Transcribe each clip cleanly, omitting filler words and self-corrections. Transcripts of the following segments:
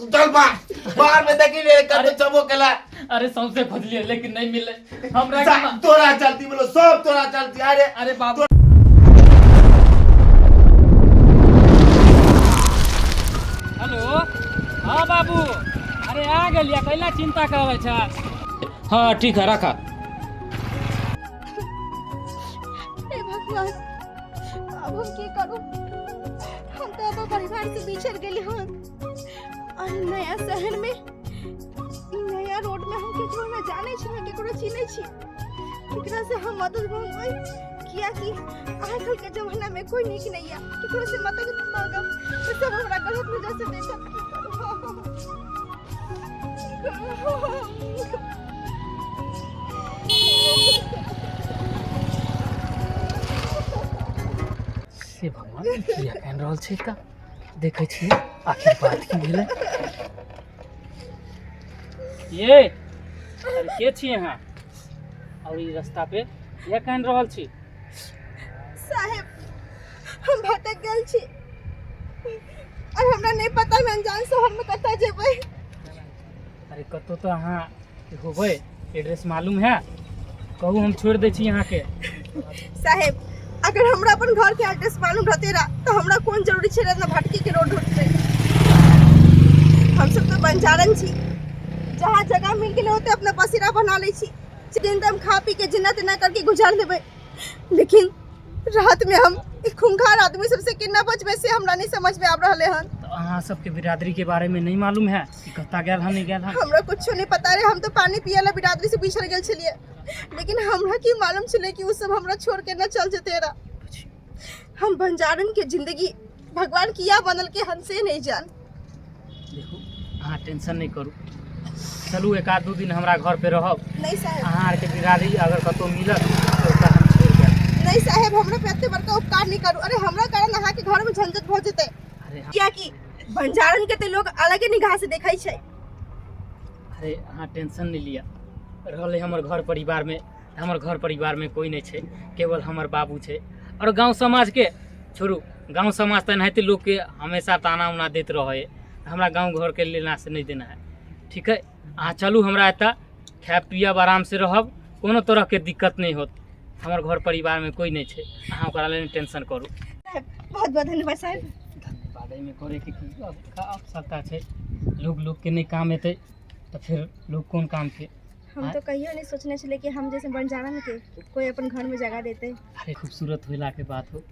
तू चल बाहर, बाहर में देखी रे कत चबो केला। अरे सौंसे खोजलिए लेकिन नहीं मिले हमरा के तोरा चलती बोलो, सब तोरा चलती। अरे अरे बाबू हेलो, हाँ बाबू, अरे आ गेलिया, कैला चिंता करै छ? हाँ ठीक है, रखा। हे भगवान, अब हम की करू? हम तो अपन परिवार से बिछड़ गेली हन और नया शहर में, ई नया रोड में हम केकरो ना जाने छी, ना केकरो चिन्है छी। केकरा से हम मदद मांगबै? कियाकि आजकल के जमाना में कोई नीक नहीं है। केकरो से मदद मांगब तो सब हमरा गलत नजर से देखत। की करू हम? की करू हम? से भगवान, ई किया कानि रहल छै? तऽ देखै छियै आखिर बात की भेलै। ये अरे के छी अहाँ और ई रास्ता पे किया कानि रहल छी? साहेब, हम भटक गेल छी और हमरा नहीं पता हम अनजान शहर में कतऽ जेबै। अरे कतौ तऽ अहाँ होबै, एड्रेस मालूम है? कहू, हम छोड़ि दै छी अहाँके। साहेब, अगर हमरा अपन घर के एड्रेस मालूम रहते रहा तो हमरा कोन जरूरी छै रहना भटके के रोड ढूंढते। हम सब तो बंजारन छी, जहाँ जगह मिल गेलै ओते अपना बसेरा बना लै छी। दिन तऽ हम खा पी के जेना तेना करके गुजार लेबै, लेकिन रात में हम ई खूंखार आदमी सबसे केना बचबै से हमरा नहीं समझ में आबि रहले हन। तो अहाँ सबके बिरादरी के बारे में नहीं मालूम है कि कत्ता गेल हन, नहीं गेल हन? हमरा कुछो नहीं पता रहे। हम तो पानी पिए ला बिरादरी से बिछड़ गेल छलिए, लेकिन हमरा की मालूम छलै कि उ सब हमरा छोड़ के न चल जेते रहा। हम बंजारन के जिंदगी भगवान किया बनल के हन से नहीं जान। देखू, अहाँ टेंशन नहीं करू, चलू एक आध दू दिन हमरा घर पे रहब। नहीं साहेब। अहाँ आरके बिरादरी अगर कतौ मिलत तऽ ओकरा हम छोड़ि देब। नहीं साहेब, हमरा पे एते बड़का उपकार नहीं करू। अरे हमरा कारण अहाँ के घर में झंझट भऽ जेतै। अरे हम कियाकि बंजारन के तऽ लोग अलगे निगाह से देखै छै। अरे अहाँ टेंशन नहीं लिअ। रहलै हमर घर परिवारमे, हमर घर परिवारमे कोइ नहि छै, केवल हमर बाबू छै। आओर गाँव समाजके छोड़ू, गाँव समाज तऽ एनाहिते लोकके हमेशा ताना उना दैत रहै हइ। हमरा गाँव घरके लेना से नहि देना है, ठीक है? अहाँ चलू हमरा एतऽ, खायब पियब, आरामसँ रहब, कोनो तरहके दिक्कत नहि होत। हमर घर परिवारमे कोइ नहि छै, अहाँ ओकरा लेल नहि टेंशन करू। साहेब, बहुत बहुत धन्यवाद साहेब। धन्यवाद एहिमे करैके की आवश्यकता छै? लोग लोगके नहि काम एतै तऽ फेर लोग कोन कामके? हम तो कहियो नहीं सोचने छलियै कि हम जैसे बंजारन के कोई अपन घर में जगह देते। अरे खूबसूरत होलाके बाद हो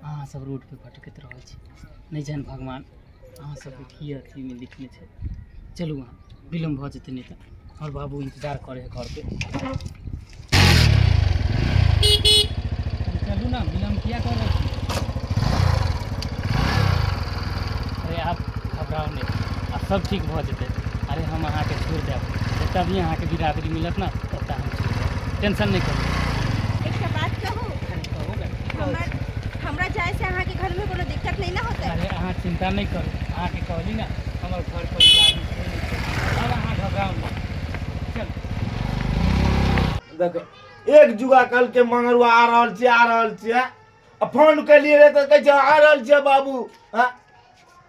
अहाँ सब रोड पे भटकैत रहल छी। नहि जानि भगवान अहाँ सबके की अथीमे लिखने छै। चलू अहाँ, विलम्ब भऽ जेतै, नहि तऽ हमर बाबू इन्तजार करै है घर पे। चलू ने, विलम्ब किया कर रहल छी? अरे आप घबराउ नहि, आब सब ठीक भऽ जेतै। अरे हम अहाँके छोड़ि देब, जतऽ भी अहाँके बिरादरी मिलत ने ओतऽ हम छोड़ि देब, टेंशन नहि करू। एकटा बात कहू? अरे कहू ने, की कहै हमर छी? हमरा जाय से अहाँके घर में कोनो दिक्कत नहीं ना होतै? अरे अहाँ चिंता नहि करू, अहाँके कहली ने हमर घर परिवारमे कोइ नहि छै। अब अहाँ घबराउ नहि, चलू। देखो, एक जुगा कल के मंगरुआ आ रहल छियै, आ रहल छियै। आ फोन केलियै रे तऽ कहै छै आ रहल छियै बाबू। हँ,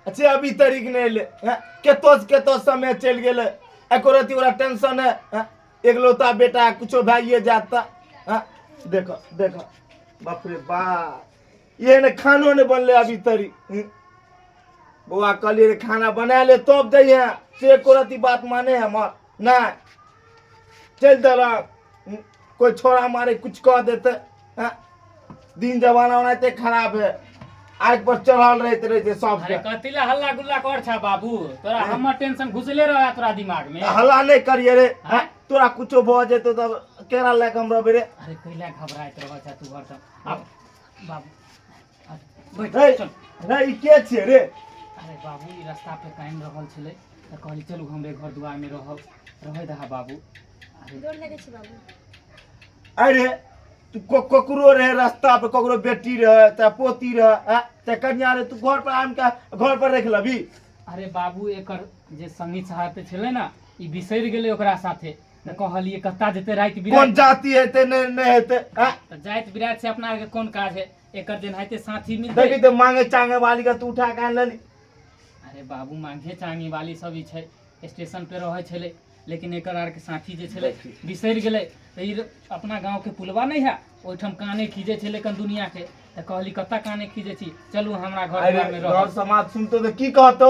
अच्छा अभी तरीक नहि एलै। हँ, कतौ से कतौ समय चलि गेलै, एको रत्ती ओकरा टेंशन है? हँ, एकलौता बेटा, कुछो भैए जायत तऽ? हँ, देखो देखो, बाप रे बाप, ये ने खानो नहि बनलै अभी तरी। बौआ, कहलियै रे खाना बना ले तब दैहे, से एको रत्ती बात माने हमर नहि। चलि देलक। कोई छोड़ा मारे कुछ कह देते। हँ, दिन जमाना ओनाहिते खराब है, आगि पर चढ़ल रहैत रहै छै सबके। अरे कथी ला हल्ला गुल्ला कर छा बाबू? तोरा हमर टेंशन घुसले रहे तोरा दिमाग में। हल्ला नहि करिए रे। आँय? तोरा कुछो भऽ जेतौ तब केना लए कऽ हम रहबै रे? अरे कैला घबराइत रहै छा तू हरदम? आब बाबू, आब बैठ। रे चल। रे, ई के छियै रे? अरे बाबू, ई रास्ता पे कानि रहल छलै तऽ कहली चलू हमरे घर दुआर में रहब, रहै दहा बाबू। अरे गोर लगै छी बाबू। अरे तू ककरो रहे रास्ता पे, ककरो बेटी रहे चाहे पोती रहे, आँय, चाहे कन्या रहे, तू घर पर आनि के घर पर रख लेबी? अरे बाबू, एकर जे संगी साथ छलै ने, ई बिसरि गेलै ओकरा साथे, तऽ कहलियै कत्ता जेतै राति कोन बिराति। जाति हेतै, नहि नहि हेतै, आँय? तऽ जाति बिराति से अपना आरके कोन काज है? एकर जेनाहिते साथी मिलतै। देखी तऽ मांगे चांगे वाली के तू उठा के आनि लेली। अरे बाबू मांगे चांगी वाली सब ई छै स्टेशन पे रहै छलै लेकिन एकर आरके साथी जे छलै बिसरि गेलै तऽ ई अपना गाँवके पुलवा नहि है ओहिठाम काने खीजै छलै कन दुनियाके तऽ कहली कतऽ काने खीजै छी चलू हमरा घर अरे दुआरमे गाँव रहब समाज सुनतो तऽ की कहतो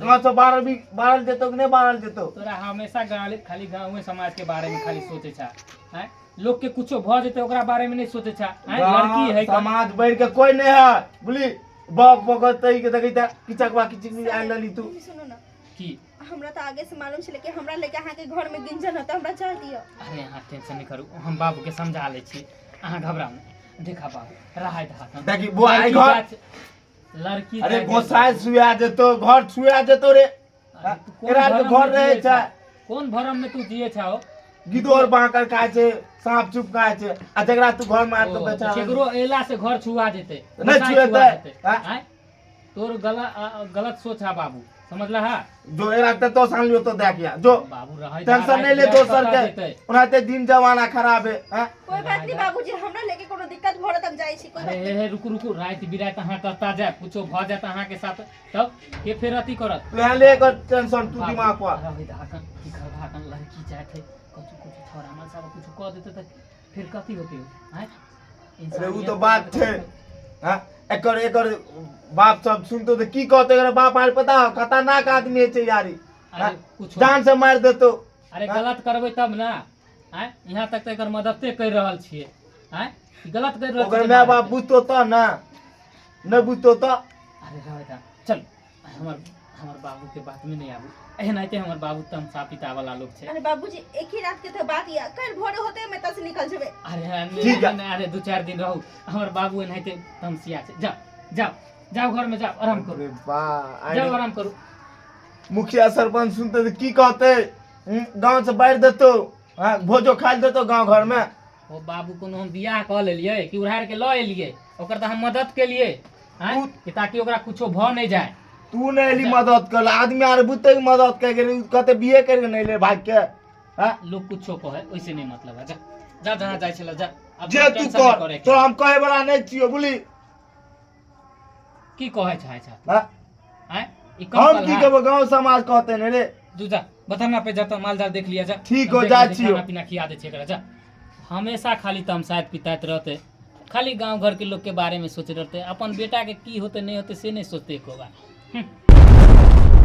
गाँव से बाहर भी बाहर जेतो कि नहि बाहर जेतो तोरा हमेशा गाँव खाली गाँवे समाज के बारे में खाली सोचे छा हैं लोग के कुछो भऽ जेतै ओकरा बारे में नहीं सोचे छा हैं लड़की है गाँव समाज बढ़ के कोई नहीं है बुझली बक बकते के देखै त किचकवा किचिक आयल रहली तू सुनू ना की हमरा तऽ आगे से मालूम छलै कि हमरा लेके अहाँके घर में गिंजन होता हमरा चाह दिअ अरे अहाँ टेंशन नहीं करू हम बाबू के समझा लै छी अहाँ घबराउ नहि देखा बाबू राहत हाथ देखी बुआ आई घर लड़की अरे गोसाई सुया जेतो घर छुआ जेतो रे अरे तू कोन एकरा आरके भरम में घर रहै जियै छै। छा? कोन भरम में तू जिए छा हो गिदोर बांकर खाय छै सांप चुप खाय छै आ जकरा तू घर मार के ओ, बेचा केकरो एला से घर छुआ जेतै नहि गोसाई छुएतै, छुआ जेतै। आँय? आँय? तोर गलत सोच है बाबू समझला हा जो एरा ते तो सान लियो तो देख या जो बाबू रहै टेंशन नहीं ले दोसर के ओनाते दिन जमाना खराब है हैं? कोई बात नहीं बाबूजी हमरा लेके कोनो दिक्कत भऽ रहत हम जाइ छी कोई अरे बात हे हे रुकू रुकू राति बिराति अहाँ कतऽ जायब कुछो भऽ जायत अहाँके साथ तब के फेर अथी करत ले ले कर टेंशन तू दिमाग पर रहै दहकन की करबा हकन लड़की जाइत है कछु कुछो छोरा मन सब कुछो कऽ देतै तऽ फिर कथी होतै आँय अरे उ तो बात छै हैं? एकर एकर बाप सब सुनतो तऽ की कहतो एकर बाप आर पता हो खतरनाक आदमी है छै यारी अरे कुछो जान से मारि देतो अरे गलत करबै तब ना आँय यहाँ तक तऽ एकर मददते करि रहल छियै आँय ई गलत करि रहल ओकर छियै माय बाप बुझतो तऽ ना नहि बुझतो तऽ अरे रहै दा चल हमर हमर बाबू के बात में नहीं आबू एनाहिते हमर बाबू तमसा पिता वाला लोग छै अरे बाबूजी एक ही रात के तो बात या कल भोरे होते हम एतऽ से निकल जेबै अरे हाँ, नहीं, ठीक है। नहीं, अरे दू चारि दिन रहू हमर बाबू एनाहिते तमसिया छै जाओ जाओ जाओ घर में जाओ आराम करू अरे बा जाओ आराम करू मुखिया सरपंच सुनते तऽ की कहते गाँव से बाहर देतो हाँ भोजो खाइ लए देतो गाँव घर में ओ बाबू कोनो हम बियाह कऽ लेलियै कि उड़ारि के लऽ एलियै ओकर तऽ हम मदद केलियै आँय कि ताकि ओकरा कुछो भऽ नहि जाय तू नहि एली मदद कर आदमी आर बुझते कि मदद कर गेली कहते बिये कर के नहि ले भाग के हाँ लोग कुछो कहै ओइसे नहि मतलब है जा जा जहाँ जाइ छलै जा आब जे तू टेंशन नहि कर करैके। तोरा हम कहे वाला नहि छियो बुझली की कहै चाहै छह तू? हाँ आँय ई कम हम की कलहा। कहबो गाँव समाज कहते ने रे तू जा बथाना पे जाता माल जाल देख लिया जा ठीक हो, देख जा ले, छियो। खाना पीना खिया दे छै एकरा जा हमेशा खाली तमसाइत पिताइत रहते खाली गांव घर के लोग के बारे में सोचते रहते अपन बेटा के की होते नहीं होते से नहीं सोचते एको बार हम्म।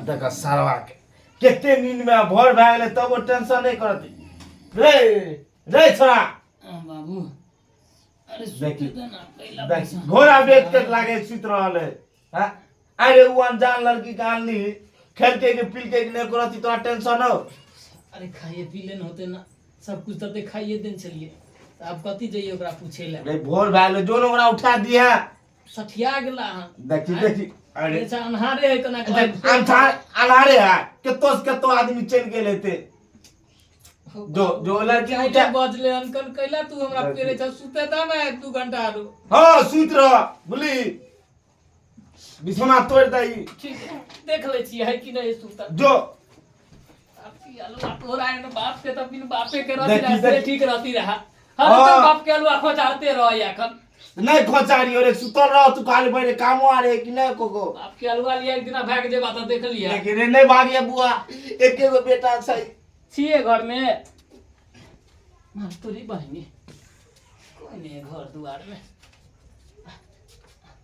देख सारवा के कते नींद में भोर भए गेलै तब ओ टेंशन नहि करत रे रे छोरा। बाबू, अरे देखी। सुते दे ना कैला। देख, घोड़ा बेच के लागे सुति रहल है। हाँ? अरे उ अनजान लड़की के आनली, खेलके के पीलके के नहीं करत, तोरा टेंशन हो? अरे खाइए पी लेन होते ना, सब कुछ तऽ खाइए देन छलिए, तऽ आब कथी जइए ओकरा पूछे ला? रे भोर भए गेलै, जोन ओकरा उठा दिया। सठिया गेला अहाँ। देखी देखी, अरे अच्छा अन्हारे है केना? अन्हार अन्हारे है, कतो से कतो आदमी चलि गेल हेतै। जो जो लड़की उठा बजले अनकन कैला तू हमरा पेरे छ, सुते दा ना एक दू घंटा आरो। हाँ, सुति रह, बुझली, बिछौना तोड़ि दही। ठीक है, देख लै छियै है कि नहीं सुतल। जो। अब की अलुआ तोरा एहन बाप के तऽ बिन बापे के रहती देखी, रहा से देखी। ठीक रहती रहा हर हाँ। बाप के अलुआ खोचारते रह एखन। नहीं खोचारी रे, सुतल रह तू खाली, बड़े कामो आ रे कि नहीं कोको? बाप के अलुआ लिया एक दिना भाग जेबा तऽ देख लिया। लेकिन रे नहीं भागिए बुआ, एके गो बेटा छै। छियै घर में मार तोरी बहिनी, कोई नहीं है घर दुआर में।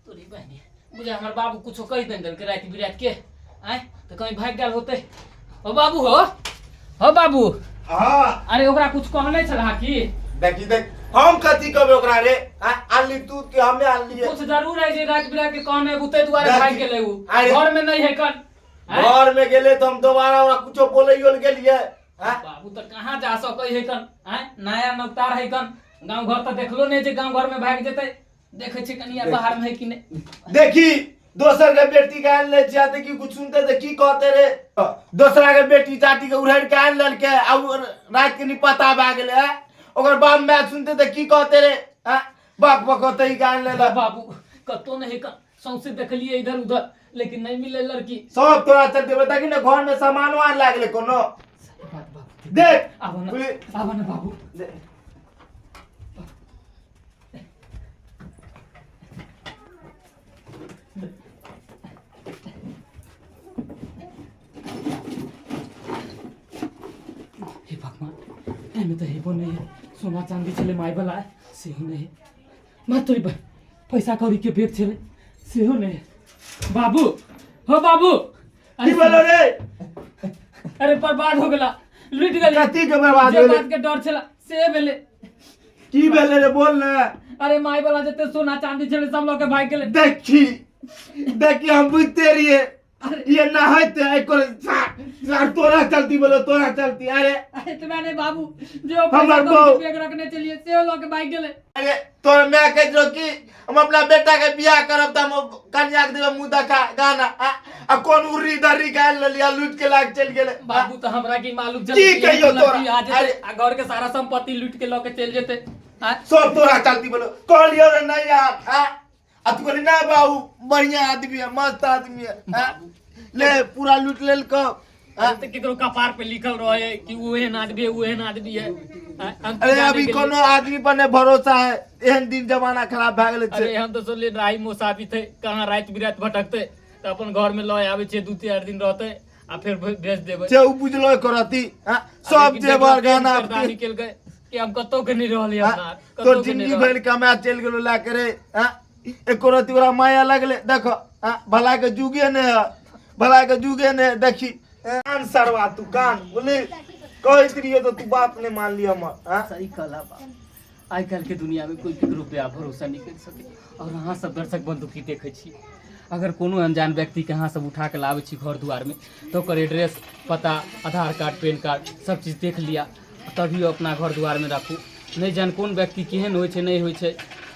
तोरी बहिनी, बुझा हमर बाबू कुछो कहि देन देलकै राति बिराति के आँय, तऽ कहीं भागि गेल होतै। हो बाबू, हो हो बाबू। हाँ। अरे ओकरा कुछ कहने छलहा की? देखी देख, हम कथी कहबै ओकरा रे? आनली तू के हमे आनलिए? कुछ जरूर है जे राति बिराति के कहने हेबू, ताहि दुआरे देखी। भागि गेलै उ। अरे। घर में नहीं है कन आँय? घर में गेले तऽ हम दोबारा ओकरा कुछो बोलैयो ले गेलिए? हाँ? बाबू तऽ कहाँ जा सकै है कन आँय, नया नवतार है कन, गाँव घर तऽ देखलो नहि जे गाँव घर में भागि जेतै। देखै छियै कनिया देख। बाहर में है कि नहि। देखी, दोसर के बेटी के आनि लै छियै, देखी कुछ सुनते तऽ की कहते रे? दोसरा के बेटी जाति के उड़ारि के आनि लेलकै आ उ राति के निपता भए गेलै, आँय? ओकर बाप माय सुनते तऽ की कहते रे? आँय? बाप बकौते के आनि लेलक। बाबू, कतौ नहि है कन, सौंसे देखलियै इधर उधर लेकिन नहीं मिले लड़की। सब तोरा चलते, बता कि ने घर में सामानो आन लागले कोनो। सही बात बाबू। देख। आबो ना। बुझली? आबो ना बाबू। देख। हे भगवान, एहिमे तऽ हेबो नहि है, सोना चाँदी छलै माय वाला सेहो नहि है, मात्र पैसा कौड़ी के बेग छलै सेहो नहि है। बाबू, हो बाबू। की भेलो रे? अरे बर्बाद हो गेला, लुटि गेलै। कथी के बर्बाद जे भेलै? बात के डर छला से भेलै। की भेलै रे, बोल ने। अरे माय वाला जते सोना चांदी छलै सब लऽ के भागि गेलै। देखी देखी, हम बुझते रहिए ये ना होते कर, तोरा चलती बोलो, तोरा चलती। अरे अरे तो मैंने बाबू, जो पैसा हमर कौड़ी बहू। के बैग रखने चलिए से लऽ के भागि गेलै। अरे तोर माय कहैत रहो कि हम अपना बेटा के बियाह करब तऽ हम कन्या के देबै मुँह देखा गाना, आ कोन उर्री दर्री के आनि लेलियै आ लूटि के लाके चलि गेलै। बाबू, तऽ हमरा की मालूम छल की कि कहियौ एहन लड़की तोरा? आ जेतै अरे- आ घर के सारा संपत्ति लूट के लऽ के चलि जेतै आँय? सब तोरा चलती बोलो, कहलियौ रे नहीं यार, आ आ तू कहली ना बाबू, बढ़िया आदमी है, मस्त आदमी है, आ? ले पूरा लूट लेलको। अरे तऽ केकरो कपार पे लिखल रहे कि ओ एहन आदमी है, ओ एहन आदमी है। आँय, हम अरे जाने अभी के लिए- कोनो आदमी पर नहीं भरोसा है, एहन दिन जमाना खराब भए गेलै अरे छै। हम तऽ सोचलियै राही मोसाबी थे, कहाँ राति बिराति भटकतै तऽ अपन घर में लऽ आबै छियै, 2-4 दिन रहतै आ फेर भेज देबै। से उ बुझलो करती, हाँ? सब लेकिन जेवर देखलकै, गहना किरदानी केलकै कि हम कतौ के नहीं रहलियै। हाँ? अपना कतौ तोर के नहि जिंदगी रहलियै। भरि कमा चलि गेलो लए के रे, हाँ? एको रति ओकरा माया लगले? देखो, हाँ? भला के जुगे ने है, भला के जुगे ने है। देखी कान सरवा, तू कान बोली कहैत रहियो तऽ तू बात नहि मानली हमर, हाँ? सही कहला बा, आइ काल्हि के दुनिया में कोई केकरो पे भरोसा नहीं कर सके। और अहाँ सब दर्शक बंधु की देखै छी, अगर कोनो अनजान व्यक्तिके अहाँ सब उठा के लाबै छी घर दुआरमे तऽ ओकर एड्रेस, पता, आधार कार्ड, पेन कार्ड सब चीज देख लिअ, तभी अपना घर दुआरमे राखू। नहि जान कोन व्यक्ति केहन होइ छै, नहि होइ छै,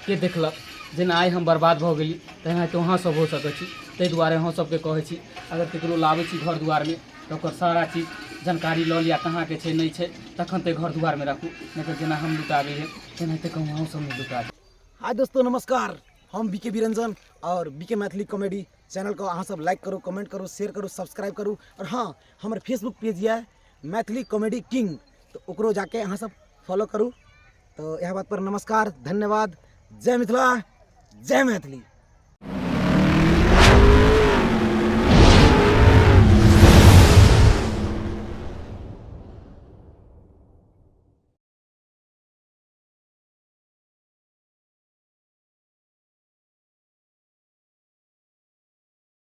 के देखलक। जेना आइ हम बर्बाद भऽ गेली तेनाहिते अहाँ सब हो सकै छी। ताहि दुआरे अहाँ सबके कहै छी, अगर ककरो लाबै छी घर दुआरमे तऽ ओकर सारा चीज जानकारी लऽ लिअ, कहाँके छै नहि छै, तखन तऽ घर दुआरमे राखू। नहि तऽ जेना हम लुटा गेलियै तेनाहिते कहूँ अहूँ सब नहि लुटा। हाय दोस्तों, नमस्कार। हम बीके बिरंजन और बीके मैथिली कॉमेडी चैनल को अहाँ सब लाइक करू, कमेंट करू, शेयर करू, सब्सक्राइब करू। और हाँ, हमर फेसबुक पेज यऽ मैथिली कॉमेडी किंग, तो ओकरो जाके अहाँ सब फॉलो करू। तो यह बात पर नमस्कार, धन्यवाद। जय मिथिला, जय मैथिली।